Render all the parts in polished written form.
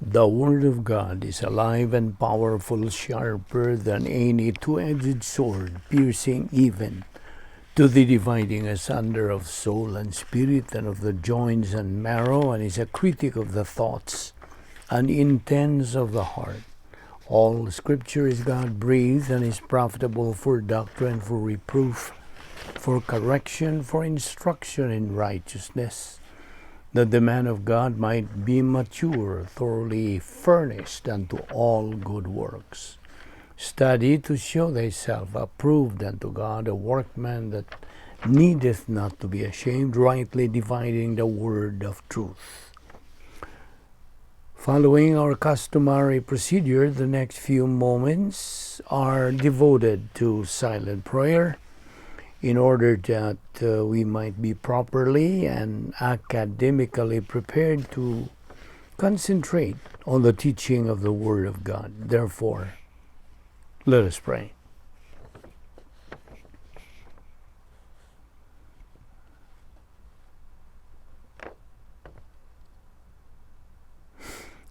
The Word of God is alive and powerful, sharper than any two-edged sword, piercing even to the dividing asunder of soul and spirit and of the joints and marrow, and is a critic of the thoughts and intents of the heart. All Scripture is God-breathed and is profitable for doctrine, for reproof, for correction, for instruction in righteousness, that the man of God might be mature, thoroughly furnished unto all good works. Study to show thyself approved unto God, a workman that needeth not to be ashamed, rightly dividing the word of truth. Following our customary procedure, the next few moments are devoted to silent prayer in order that we might be properly and academically prepared to concentrate on the teaching of the Word of God. Therefore, let us pray.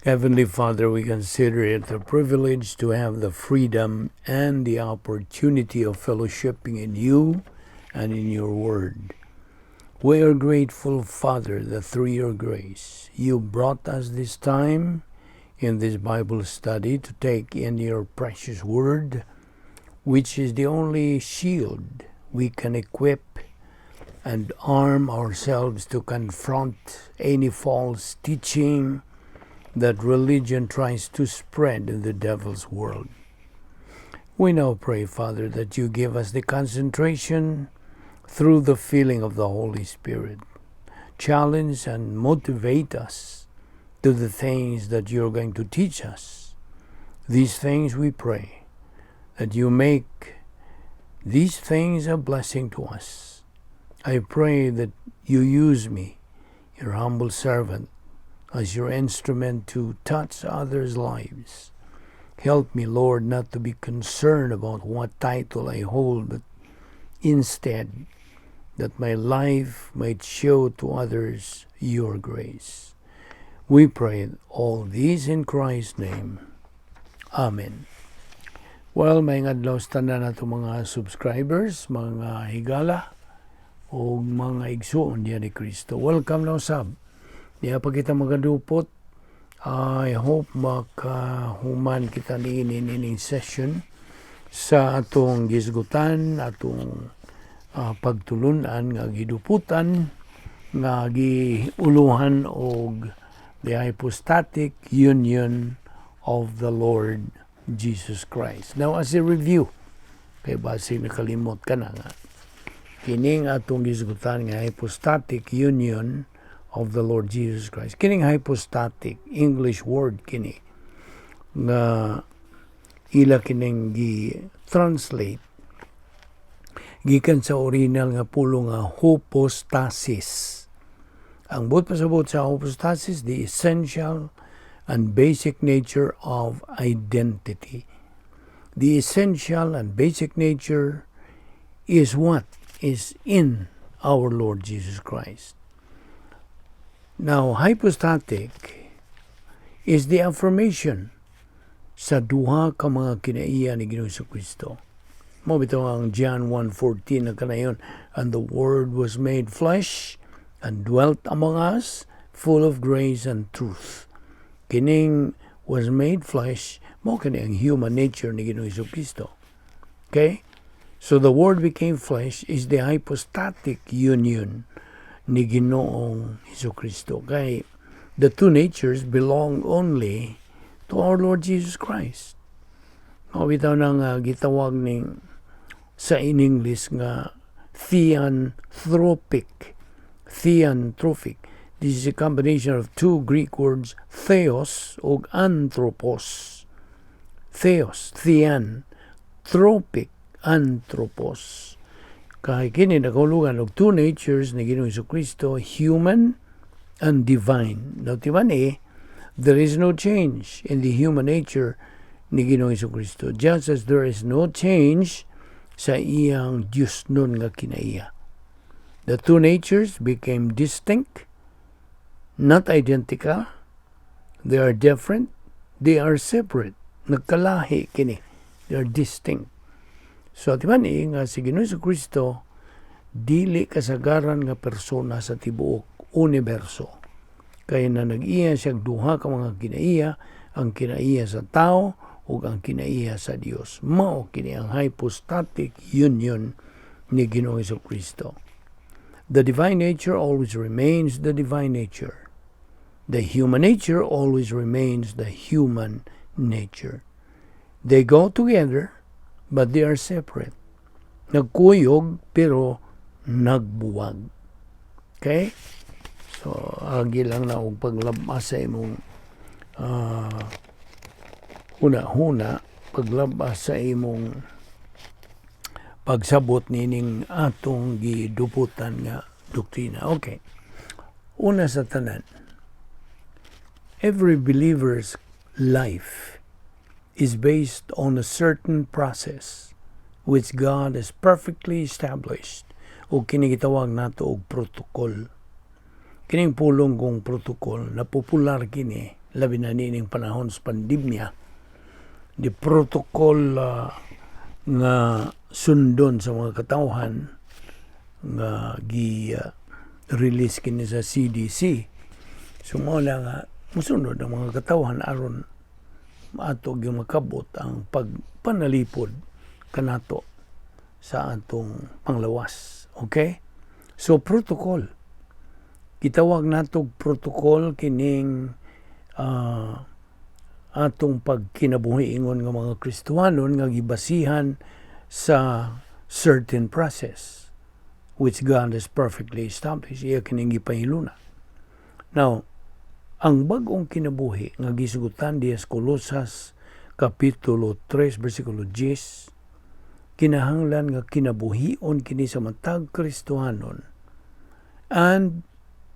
Heavenly Father, we consider it a privilege to have the freedom and the opportunity of fellowshipping in you and in your Word. We are grateful, Father, that through your grace you brought us this time in this Bible study to take in your precious Word, which is the only shield we can equip and arm ourselves to confront any false teaching that religion tries to spread in the devil's world. We now pray, Father, that you give us the concentration through the filling of the Holy Spirit. Challenge and motivate us to the things that you're going to teach us. These things we pray, that you make these things a blessing to us. I pray that you use me, your humble servant, as your instrument to touch others' lives. Help me, Lord, not to be concerned about what title I hold, but instead that my life might show to others your grace. We pray all these in Christ's name. Amen. Well, may adlaw sa tanan nato mga subscribers, mga higala, o mga igsuon diha ni Kristo. Welcome na usab. Diha pa kita magadupot. I hope makahuman kita niini nining session sa atong gisgutan, atong pagtulunan nga giduputan nga giuluhan og the hypostatic union of the Lord Jesus Christ. Now, as a review, kay basi nakalimot ka na nga, kining atong gisgutan nga hypostatic union of the Lord Jesus Christ. Kining hypostatic, English word kini, nga ila kining gi-translate gikan sa original nga pulong nga hypostasis. Ang buot pasabot sa hypostasis, the essential and basic nature of identity. The essential and basic nature is what is in our Lord Jesus Christ. Now, hypostatic is the affirmation sa duha ka mga kinaiya ni Ginoong Kristo. Mao bitaw ang John 1:14 na kanayon, "And the Word was made flesh and dwelt among us, full of grace and truth." Kining "was made flesh," mao kini ang human nature ni Ginoong Kristo. Okay? So the Word became flesh is the hypostatic union ni Ginoong Kristo. Kay the two natures belong only to our Lord Jesus Christ. Mao bitaw nang gitawag ning sa in English nga theanthropic. Theanthropic. This is a combination of two Greek words, theos o anthropos. Theos, thean, tropic, anthropos. Kay kini nakahulugan og two natures ni Ginoong Kristo, human and divine. Now, timan eh, there is no change in the human nature ni Ginoong Kristo, just as there is no change sa iyang Diyos nun nga kinaiya. The two natures became distinct, not identical. They are different, they are separate. Nagkalahi kini. They are distinct. So, di ba ni nga si Ginoong Kristo dili kasagaran nga persona sa tibuok universo. Kay na nag-iya siya duha ka mga kinaiya, ang kinaiya sa tao ug ang kinaiya sa Dios. Mao kini ang hypostatic union ni Ginoong Kristo. The divine nature always remains the divine nature. The human nature always remains the human nature. They go together, but they are separate. Nagkuyog, pero nagbuwag. Okay? So, agi lang na og paglabas sa imong huna-huna, paglabas sa imong pagsabot nining atong giduputan nga doktrina. Okay. Una sa tanan, every believer's life is based on a certain process which God has perfectly established o kini gitawag nato og protocol. Kining pulong kong protocol na popular kini labi na niining panahon sa pandemya. The protocol nga sundon sa mga katawhan nga gi release kini sa CDC. So mao na nga musunod ang mga katawhan aron ato gyud makabot ang pagpanalipod kanato sa atong panglawas. Okay? So protocol. Gitawag nato protocol kining atong pagkinabuhi ingon nga mga Kristohanon nga gibasihan sa certain process which God has perfectly established. Iya kining gipahiluna. Now, ang bag-ong kinabuhi nga gisugutan diya sa Kolosas Kapitulo 3 versikulo 10, kinahanglan nga kinabuhion kini sa matag Kristohanon, and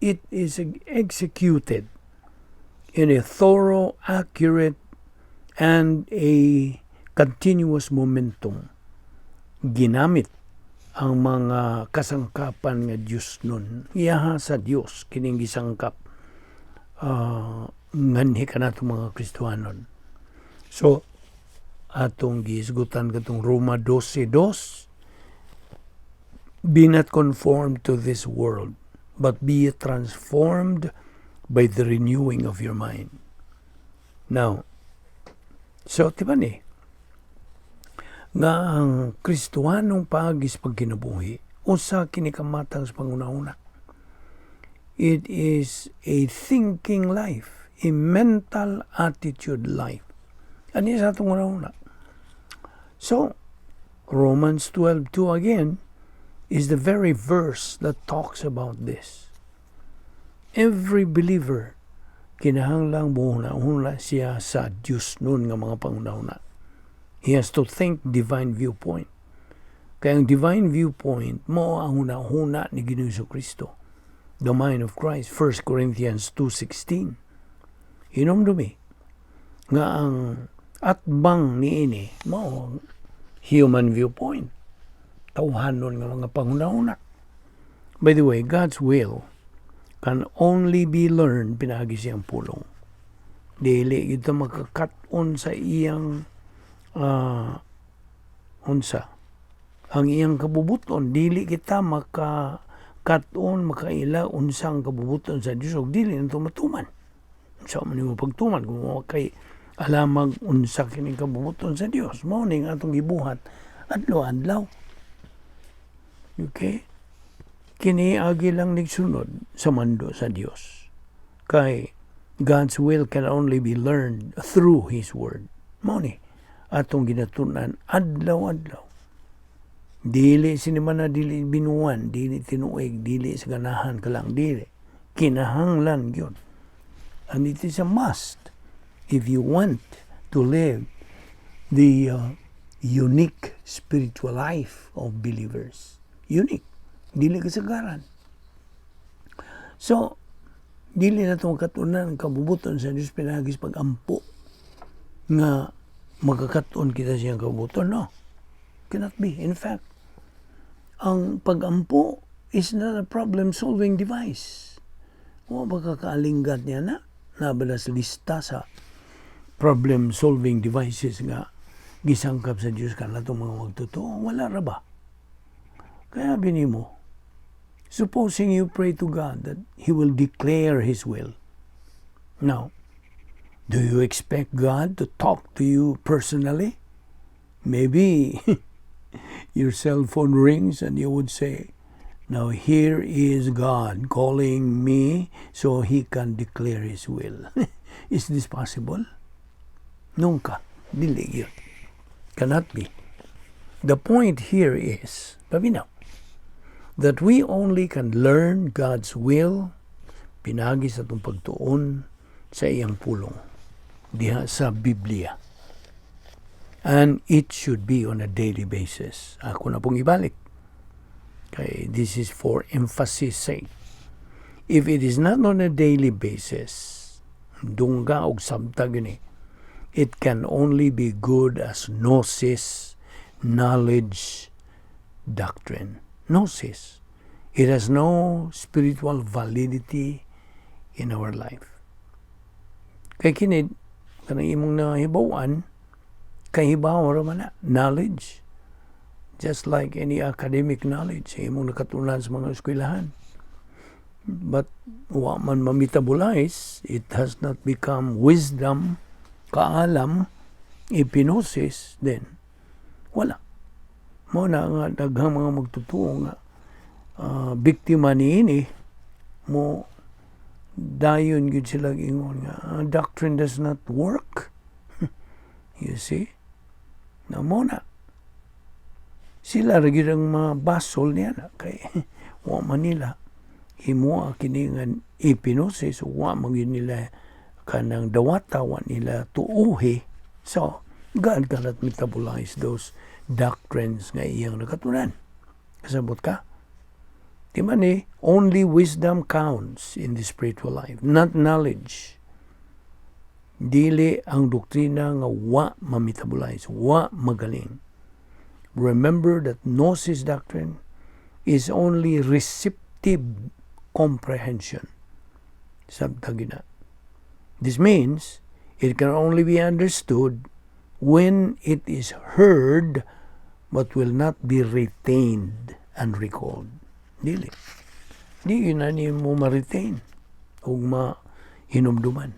it is executed in a thorough, accurate and a continuous momentum. Ginamit ang mga kasangkapan nga Dios nun. Iyaha sa Dios kining gisangkap nganhi kanato mga Kristohanon. So atong gihisgutan katong Roma 12:2, "Be not conformed to this world, but be transformed by the renewing of your mind." Now, so di ba ni nga ang Kristohanong paagi sa pagkinabuhi usa kini kamatang sa panguna-una. It is a thinking life, a mental attitude life. Ani sa atong una-una. So, Romans 12:2 again is the very verse that talks about this. Every believer kinahanglang muhuna-huna siya sa Diyos nun nga mga panguna-huna. He has to think divine viewpoint. Kaya ang divine viewpoint mao ang huna-huna ni Ginoong Kristo. The mind of Christ, 1 Corinthians 2:16. Hinumdumi nga ang atbang niini mao ang human viewpoint. Tawhanon nga mga panghuna-huna. By the way, God's will can only be learned pinaagi siyang pulong. Dili gyud ta makakat-on sa iyang unsa ang iyang kabubuton. Dili kita makakat-on, makaila unsang kabubuton sa Dios ug dili nato matuman. Unsa man nimo pagtuman kung wa kay alamag unsa kining kabubuton sa Dios? Mao ning atong gibuhat adlaw-adlaw. Okay? Kini agi lang nigsunod sa mando sa Dios. Kay God's will can only be learned through His Word. Mao ni atong ginatun-an adlaw-adlaw. Dili sinimana, dili binuan, dili tinuig, dili sa ganahan ka lang, dili. Kinahanglan gyud. And it is a must if you want to live the unique spiritual life of believers. Unique. Dili kasagaran. So, dili na itong katunan ang kabubuton sa Diyos pinaagi sa pag-ampo nga magkakat-on kita siyang kabubuton. No. Cannot be. In fact, ang pag-ampo is not a problem-solving device. Wa ba kakaalinggat niya na? Naa ba na sa lista sa problem solving devices nga gisangkap sa Diyos kanatong mga magtotoo? Wala ra ba? Kaya bini mo, supposing you pray to God that He will declare His will. Now, do you expect God to talk to you personally? Maybe your cell phone rings and you would say, "Now here is God calling me so He can declare His will." Is this possible? Nunca. Dili gyud. Cannot be. The point here is, paminaw, that we only can learn God's will pinagi sa atong pagtuon sa iyang pulong diha sa Biblia. And it should be on a daily basis. Ako na pong ibalik. Okay, this is for emphasis sake. If it is not on a daily basis, dungga og sabta gini, it can only be good as gnosis, knowledge, doctrine. Gnosis. It has no spiritual validity in our life. Kay kini, kanang imong nahibaw-an, kahibaw ra man na, knowledge. Just like any academic knowledge, imong nakatunan sa mga eskwelahan. But wa man ma-metabolize, it has not become wisdom, kaalam, epignosis, then wala. Mao na nga daghang mga magtotoo nga biktima niini mo dayon gyud sila ingon nga doctrine does not work. You see? Na mao na. Sila ra gyud ang mga basol niya na kay wa man nila himoa kini nga epignosis, wa man gyud nila kanang dawata, wa nila tuuhi. So, God cannot metabolize those doctrines nga iyang nakatunan. Kasabot ka? Di man eh, only wisdom counts in the spiritual life, not knowledge. Dili ang doktrina nga wa ma-metabolize, wa magaling. Remember that gnosis doctrine is only receptive comprehension. Sabta gina. This means it can only be understood when it is heard but will not be retained and recalled. Dili. Di gyud na nimo ma-retain ug mahinumduman.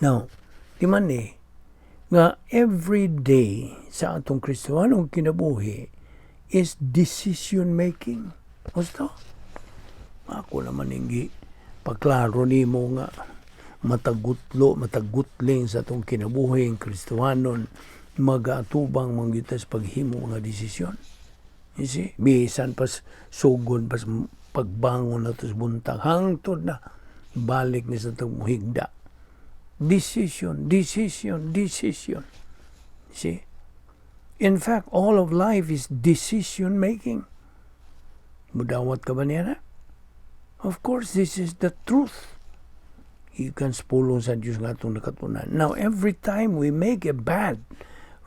Now, di man ni nga every day sa atong Kristohanong kinabuhi is decision making. Gusto? Ako naman hindi pagklaro nimo nga matagutlo, matagutling sa atong kinabuhi Kristohanon magaatubang man gyud ta sa paghimo nga desisyon. You see? Bisan pas sugon pas pagbangon nato sa buntag hangtod na balik ni sa atong muhigda. Decision, decision, decision. See? In fact, all of life is decision making. Mudawat ka ba niya na? Of course, this is the truth. Gikan sa pulong sa Diyos nga atong nakatunan. Now, every time we make a bad,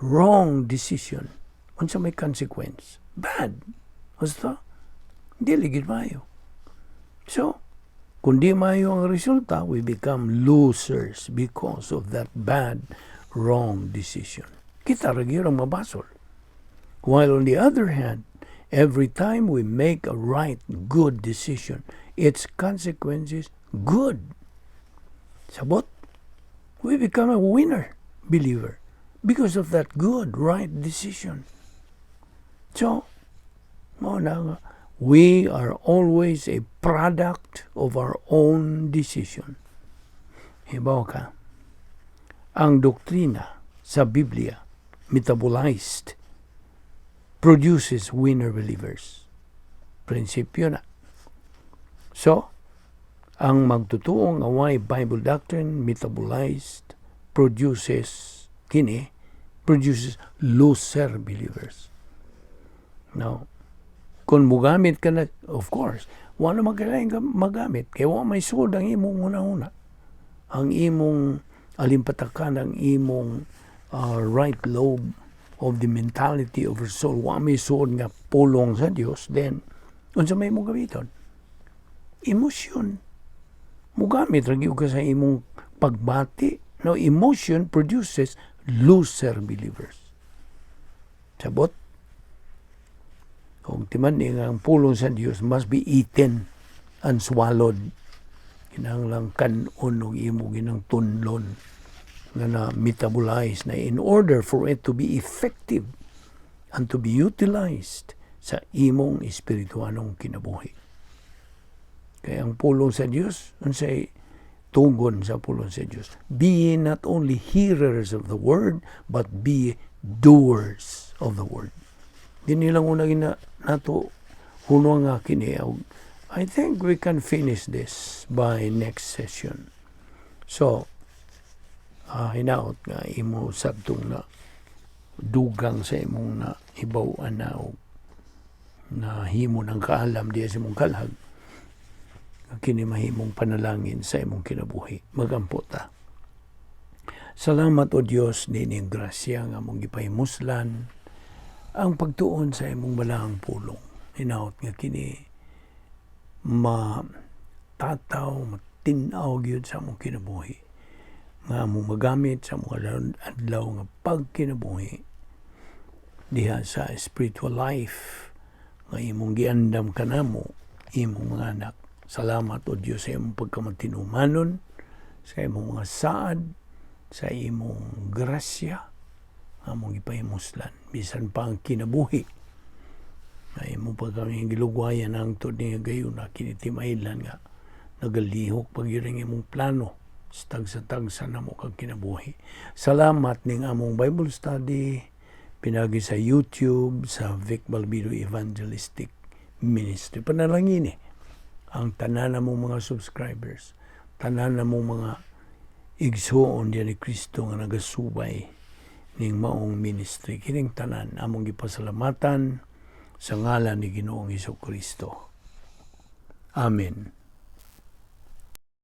wrong decision, unsa may consequence? Bad. Basta, dili gyud maayo. So, kung di maayo ang resulta, we become losers because of that bad, wrong decision. Kita ra gyud ang mabasol. While on the other hand, every time we make a right, good decision, its consequences good. Sabot, we become a winner, believer, because of that good, right decision. So, mao na nga, we are always a product of our own decision. Hibaw ka, ang doktrina sa Biblia, metabolized, produces winner believers. Prinsipyo na. So, ang magtutuong away Bible doctrine metabolized produces kini produces loser believers. Now, kung mugamit ka na, of course, wala man kailangan ka magamit. Kaya wa may suod ang imong una-una. Ang imong alimpatakan, ang imong right lobe of the mentality of your soul, wa may suod nga pulong sa Dios, then unsa may imong gamiton? Emosyon. Mugamit ra gyud ka sa imong pagbati. No, emotion produces loser believers. Sabot? Kung timan nga ang pulong sa Dios must be eaten and swallowed. Kinahanglang kan-on og imo ginang tunlon nga na metabolize na in order for it to be effective and to be utilized sa imong espirituanong kinabuhi. Kaya ang pulong sa Dios, unsay tugon sa pulong sa Dios? Be ye not only hearers of the word, but be doers of the word. Dini lang una gina nato huno nga kini. I think we can finish this by next session. So, hinaot nga imo sadtong na dugang sa imong na hibaw-an na og na himo ng kaalam diya sa imong kalag nga kini mahimong panalangin sa imong kinabuhi. Magampo ta. Salamat, O Dios, niining grasya nga among gipahimuslan ang pagtuon sa imong balaang pulong. Hinaot nga kini matataw, matin-aw gyud sa among kinabuhi nga among magamit sa among adlaw nga pagkinabuhi diha sa spiritual life nga imong giandam kanamo, imong mga anak. Salamat, O Dios, sa imong pagkamatinumanon, sa imong mga saad, sa imong grasya nga among gipahimuslan bisan pa ang kinabuhi nga imong pagkami gilugwayan hangtod ni gayuna. Kini timahilan nga nagalihok pag yun ang imong plano sa tagsa-tagsa namo kag kinabuhi. Salamat ning among Bible study pinagi sa YouTube sa Vic Balbido Evangelistic Ministry. Panalangin ang tanan namong mga subscribers, tanan namong mga igsuon diyan ni Kristo nga nagasubay ning maong ministry. Kining tanan among gipasalamatan sa ngalan ni Ginoong Hesus Kristo. Amen.